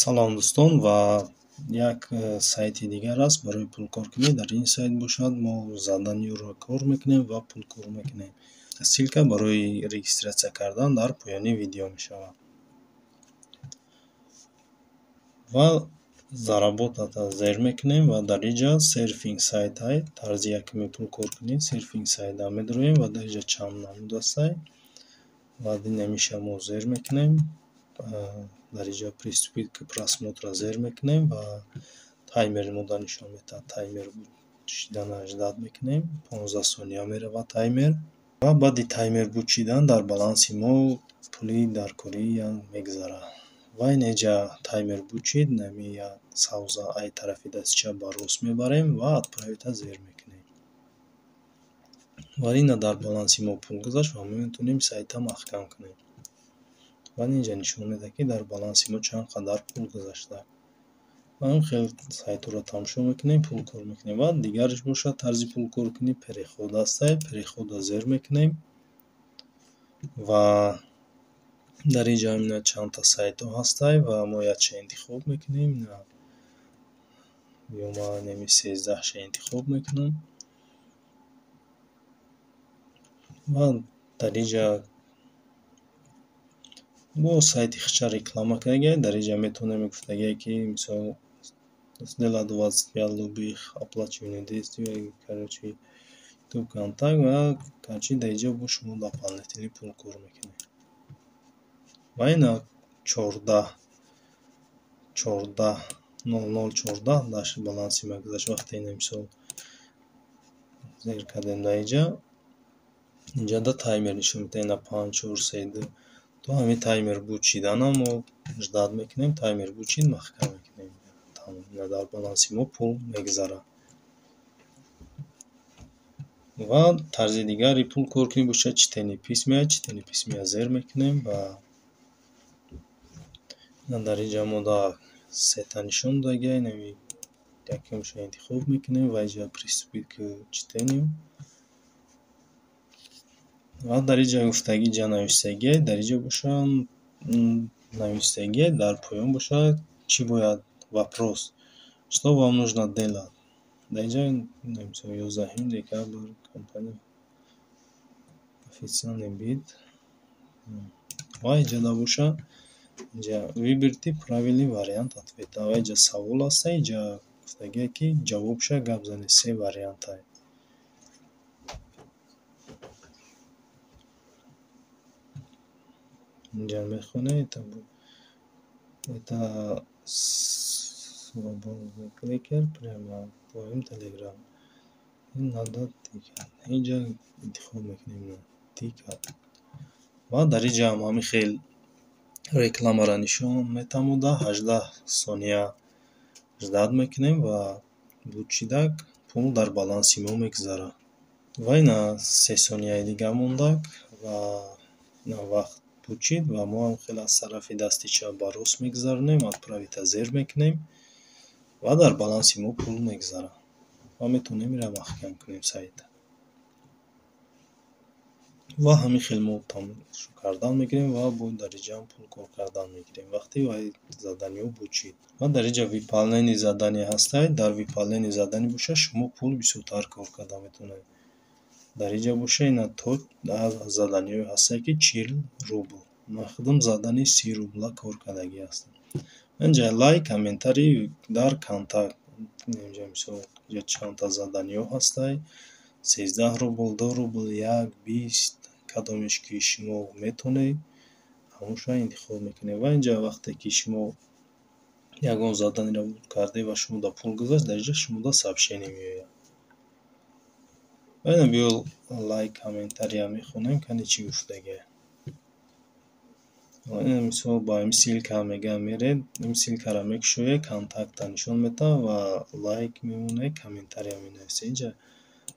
Салом, дӯстон, ва як сайти дигар аст барои пулкоркунӣ. Дар ин сайт бошад, мо заданиёро кор мекунем ва пулкор мекунем. Ссылка барои регистрация кардан дар поёни видео мешавад. Ва заработать зер мекунем ва дар инҷа серфинг сайт ҳай, тарзи якуми пулкоркунӣ серфинг сайта медароем ва дар инҷа чанд намуд ҳастай ва динамиша мо зер мекунем. Дар инҷа приступить к просмотра зер мекунем ва таймери мо да нишон медиҳад. Таймер шидана ждать мекунем, 15 сония меравад таймер ва баъди таймер буд шидан дар баланси мо пули даркорӣ мегузарад. Ва ин инҷа таймер буд шид, нами як савза ай тарафи дасти чап ба рост мебарем ва отправить зер мекунем. Ва ина дар баланси мо пул гузашт ва мо метавонем сайта маҳкам кунем. Ва инҷа нишон медиҳад, ки дар баланси мо чанд қадар пул гузашта. Ва ҳам хел сайтҳоро тамошо мекунем, пул кор мекунем. Ва дигараш бошад, тарзи пулкоркунӣ переход ҳастай. Перехода зер мекунем ва дар инҷа ина чандта сайтҳо ҳастай ва мо якча интихоб мекунем. Ё ман неми 13-ша интихоб мекунам. Ва дар инҷа бо сайти хича реклама кардагиай. Дар инҷа метавонем гуфтагиай, ки мисол сделать 25 любых оплачиваемых действий, короче, ютуб, контакт ва короче, дар инҷа бо шумо дополнительный пул кор мекунед. Ва ина 14 14:00 14 дар баланси ма гузашт. Вақте ина мисол зер кардем, дар инҷа инҷа таймер нишон медиҳад, ина панҷ, чор, се, ду. То ҳамин таймер буд шидана мо ждать мекунем. Таймер буд шид, маҳкам мекунем. Ина дар баланси мо пул мегузарад. Ва тарзи дигари пул кор кунӣ бошад, чтение письма. Чтение письма зер мекунем ва дар инҷа мо да сета нишон додагиай. Нами якумша интихоб мекунем ва инҷа приступить к чтению. Ва дар инҷа гуфтагӣ, инҷа нависагиай, дар инҷа боша нависагиай, дар поён бошад, чӣ бояд, вопрос: что вам нужно делать. Дар инҷа мисол 11 декабр, компания официальный бит. Ва инҷа боша, инҷа выберите правильный вариант ответа. Ва инҷа савол аста, инҷа гуфтагиай, ки ҷавобша гап занед, се вариантай. Инҷа мехонед, это свободный кликер прямо в твоем телеграм, надо тикать. Инҷа интихоб мекунем, тикать. Ва дар инҷа ҳам ҳамин хел рекламаро нишон метамуда. 18 сония ждать мекунем ва буд шидак пул дар баланси мо мегузарад. Ва ина 3 сонияи дига мондак ва ина вақт буд шид ва мо ҳам хел аз тарафи дасти чап ба рост мегузаронем, отправить зер мекунем ва дар баланси мо пул мегузарад ва метавонем инро маҳкам кунем сайта. Ва ҳамин хел мо тамошо кардан мегирем ва бо дар инҷаам пул кор кардан мегирем, вақте вай заданиҳо буд шид. Ва дар инҷа выполнение задания ҳастай. Дар выполнение задания бошад, шумо пул бисёртар кор карда метавонед. Дар инҷа боша, ина то заданиҳое ҳастае, ки 40 рубл. Ман худам задани 30 рубла кор кардагӣ ҳастам. Инҷа лайк, комментарий дар контакт. Инҷа мисол чандта заданиҳо ҳастай: 13 рубл, 2 рубл, як, 20. Кадомеш ки шумо метавонед, ҳамонша интихоб мекунед. Ва инҷа вақте ки шумо ягон заданиро кардед ва шумода пул гузашт, дар инҷа шумода сообщение меояд. Ва ина биё лайк, комментария мехонем, кани чӣ гуфтагиа. Ина мисол ба ҳамин ссылка мегӯям, меред, ин ссылкаро мекушоед, контакта нишон медиҳад ва лайк мемонед, комментария менависед. Инҷа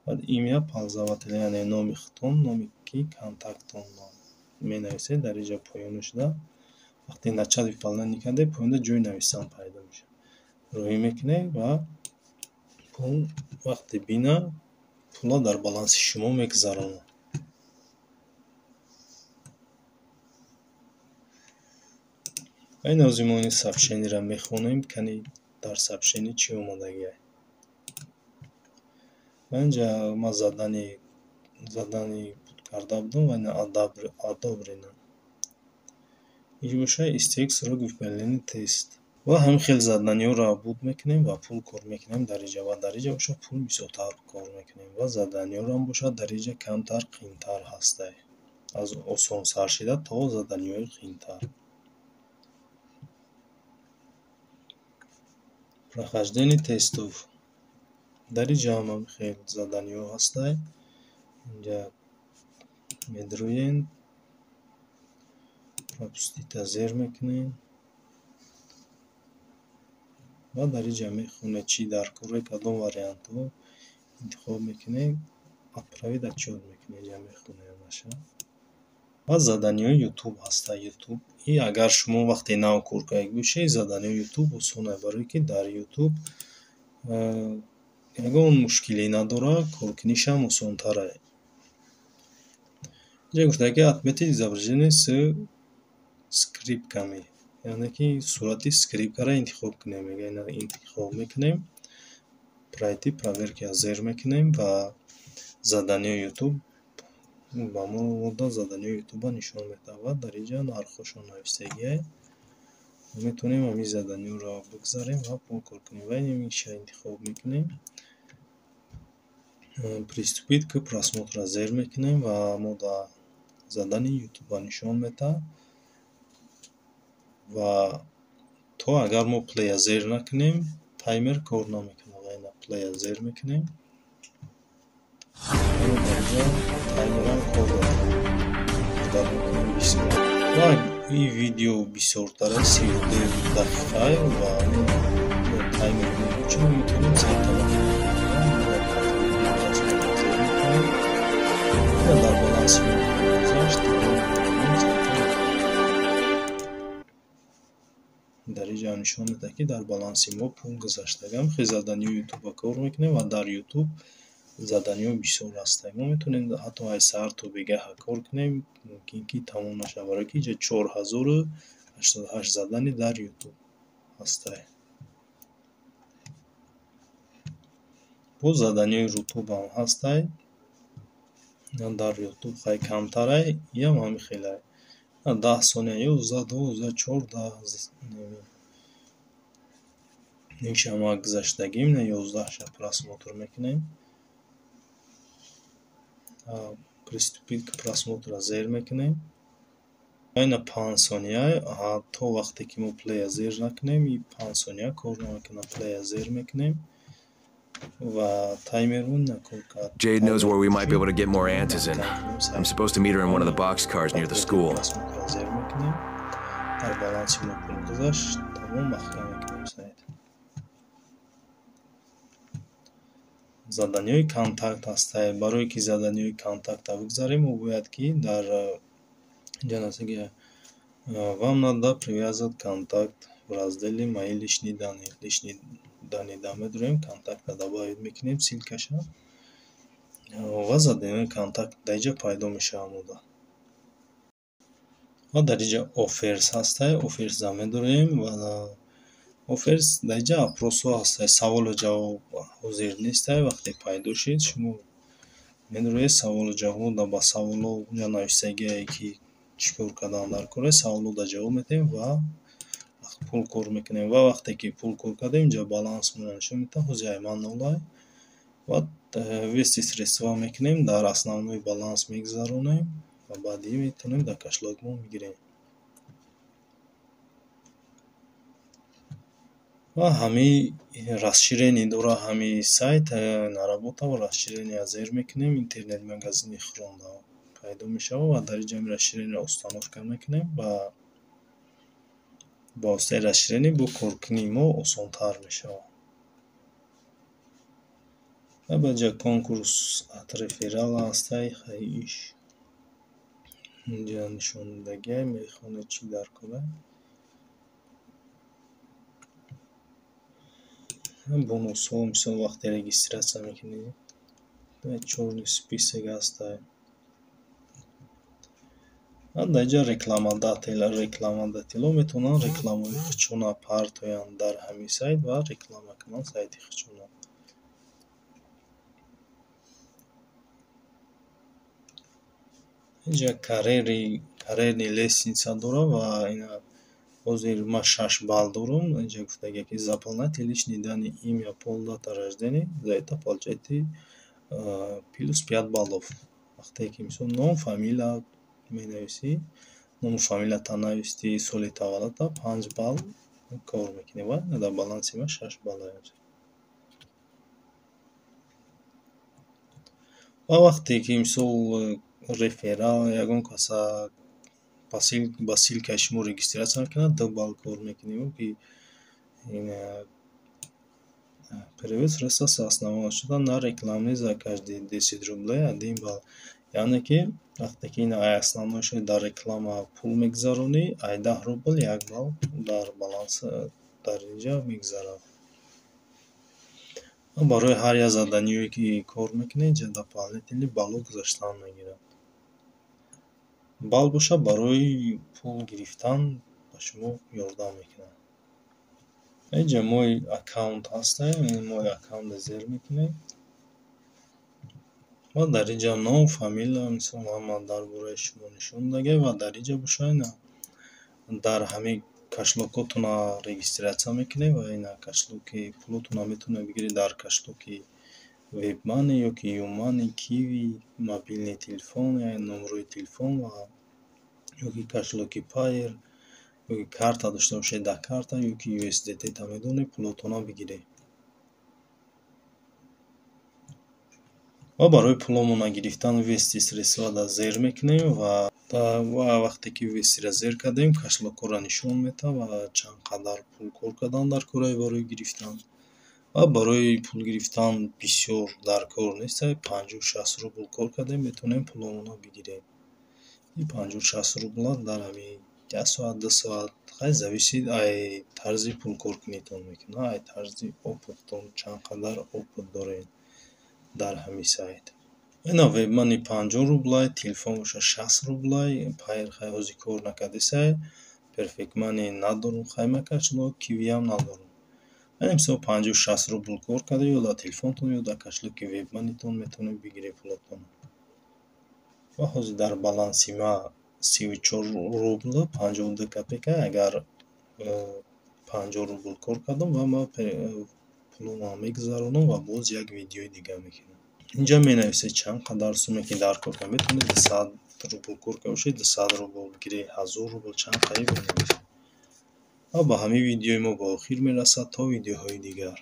баъд имя пользователя, яъне номи худтон, номи ки контактон менависед. Дар инҷа поён шуда, вақте начать выполнение кардед, поёнда ҷои нависан пайдо мешавад. Роҳӣ мекунед ва пул вақте бина, пулро дар баланси шумо мегузаронад. Ва ин ҳозир мо ин сообщениеро мехонем, кани дар сообщение чӣ омадагиай. Ва инҷа ман задание буд карда будам ва ина одобрено. Инҷо бошад, истек срок выполнения тест. Ва ҳамин хел заданиҳоро буд мекунем ва пул кор мекунем дар инҷа, ва дар инҷа бошад, пул бисёртар кор мекунем, ва заданиҳоам бошад, дар инҷа камтар қиинтар ҳастай. Аз осон сар шида то заданиҳои қиинтар. Прохождение тестов. Дар инҷа ҳам ҳамин хел заданиҳо ҳастай. Инҷа медроем, пропустить зер мекунем ва дар инҷа мехонед, чӣ дар кора, кадом вариантҳо интихоб мекунем, отправить отчёт мекунем, инҷа мехонем ҳамаша. Ва заданиҳои Ютуб ҳаста, Ютуб. И агар шумо вақте нав кор кардагӣ бошед, заданиҳои Ютуб осонае, барое ки дар Ютуб ягон мушкиле надорад, коркунишам осонтарае. Инҷа гуфта ки отметить изображение с скрипками, яъне ки сурати скрипкаро интихоб кунем. Мега, ина интихоб мекунем, пройти проверка зер мекунем ва заданиҳои Ютуб ба мо заданиҳои Ютуба нишон медиҳад ва дар инҷа нархҳошон навистагиай. Метавонем ҳамин заданиҳоро бигзарем ва пул кор кунем. Ва инша интихоб мекунем. Приступить к просмотру зер мекунем ва мо дар задани Ютуба нишон медиҳад, ва то агар мо плея зер накунем, таймер кор намекунад. Ва ина плея зер мекунем. Дар инҷа таймерам кор ждать мекунем 20. Ва ин видео бисёртара, 32 дақиқа, ва таймер мекучем, метавонем сайта зер мекунем. Дар баланси мо гузашт. Дар инҷа нишон медиҳад, ки дар баланси мо пул гузаштагам. Хел заданиҳои Ютуба кор мекунем ва дар Ютуб заданиҳо бисёр ҳастанд. Мо метавонем ҳатто аз саҳар то бегаҳа кор кунем, мумкин ки тамом нашавад, барое ки инҷа 4088 задание дар Ютуб ҳастай. Боз заданиҳои Рутубам ҳастай. Дар Ютуб хай камтарай, иам ҳамин хелай. 10 сония, 11, 12, 14. Инша ма гузаштагим, 11-ша просмотр мекунем. Приступить к просмотру зер мекунем. Ина 5 сония, то вақте ки мо плея зер накунем, и 5 сония кор намекунад. Плея зер мекунем ва таймермон кор кард. Jade knows where we might be able to get more antizin. I'm supposed to meet her in one of the boxcars near the school. Зер мекунем. Дар баланси мо пул гузашт, тамом, маҳкам мекунем сайт. Заданиҳои контакт ҳастай. Барое ки заданиҳои контактро бигзарем, мо бояд ки дар инҷа насиги вам надо привязать контакт в разделе «Мои личные данные». Личные данные да медорем, контактро добавить мекунем, ссылкаша, ва заданиҳои контакт дар инҷа пайдо мешавад мода. Ва дар инҷа offers ҳастай, offers да медорем ва offers дар инҷа опросҳо ҳастай, саволу ҷавоб ҳозир нестай. Вақте пайдо шуд, шумо медороед, саволу ҷавоб ба саволҳо унҷа навистагие, ки чӣ кор кардан дар кор, саволҳода ҷавоб медиҳем ва пул кор мекунем. Ва вақте ки пул кор кардем, инҷа балансмонро нишон медиҳад, ҳозир ай ман нолай, ва вывести средства мекунем, дар основной баланс мегузаронем ва баъди метавонем дар кошелёкмон бигирем. Ва ҳамин расширение дорад ҳамин сайт, наработа, ва расширение зер мекунем, интернет-магазини Хром пайдо мешавад ва дар инҷа расширениеро установка мекунем ва ба воситаи расширение бо коркунии мо осонтар мешавад. Ва ба инҷа конкурс от реферала ҳастай, иш инҷа нишондагиай, мехонед, чӣ дар кора. Бонусҳо, мисол, вақте регистрация мекунӣ, чёрный список ҳастай. Дар инҷа рекламодателҳо метавонанд рекламаҳои худшона партоянд дар ҳамин сайт ва реклама кунанд сайти худшона. Инҷа карьерный лестница дорад ва ина ҳозир ман 6 балл дорам. Инҷа гуфтагия, ки заполняйте личные данные: имя, пол, дата рождения, за это получаете плюс 5 баллов. Вақте ки, мисол, ном, фамилия менависӣ, ному фамилията нависти, соли таваллудта, 5 балл кор мекунӣ ва дар баланси ман 6 балл аст. Ва вақте ки, мисол, реферал, ягон каса ба ссылкаи шумо регистрация мекунад, 2 балл кор мекунӣ. Ки перевод средства с основного счета на рекламный за каждые 10 рублей 1 балл. Яъне ки вақте ки ин ай основной счет дар реклама пул мегузаронӣ, ай 10 рубл 1 балл дар баланс дар инҷа мегузарад. Барои ҳар як заданиҳое, ки кор мекунед, инҷа дополнительный балло гузаштан мегирад. Балл бошад, барои пул гирифтан ба шумо ёрдам мекунад. Инҷа мой аккаунт ҳастем, мой аккаунтро зер мекунем ва дар инҷа ном, фамилия, мисол, ҳама дар бораи шумо нишон додагиа ва дар инҷа бошад, ина дар ҳамин кошелёкотонро регистрация мекунед ва ина кошелёки пулотонро метавонед бигиред дар кошелёки WebMoney ёки YooMoney, Qiwi, мобильный телефон, яъне номерои телефон ва ёки кошелёки Payeer, ёки карта дошта бошед, дар карта, ёки USDT-та медонед, пулотонро бигиред. Ва барои пуломонро гирифтан вывести средстваро зер мекунем ва вақте ки вывестиро зер кардем, кошелёкҳоро нишон медиҳад ва чанд қадар пул кор кардан дар кораи барои гирифтан. Ва барои пул гирифтан бисёр дар кор нест, 50-60 рубл кор кардем, метавонем пуломонро бигирем. Ин 50-60 рубла дар ҳамин як соат, 2 соат, хай, зависит ай тарзи пулкоркунитон мекунад, ай тарзи опытон, чанд қадар опыт доред дар ҳамин сайт. Ина WebMoney 50 рублай, телефон бошад, 60 рублай, Payeer хай, ҳозир кор накардесай, Perfect Money надорум, хайма кошелёк, Qiwi-ам надорум. Яъне, мисол, 50-60 рубл кор карда, ё дар телефонтон, ё дар кошелёки WebMoney-тон метавонед бигиред пулотонро. Ва ҳозир дар баланси ман 34 рублу 52 копейка. Агар 50 рубл кор кардам ва ман пулумро мегузаронам ва боз як видеои дига мекунам. Инҷа менависед чанд қадар суме ки дар кор кард. Метавонед 200 рубл кор карда бошед, 200 рубл бигиред, 1000 рубл, чанд қаи бинависед. Ва ба ҳамин видеои мо ба охир мерасад. То видеоҳои дигар.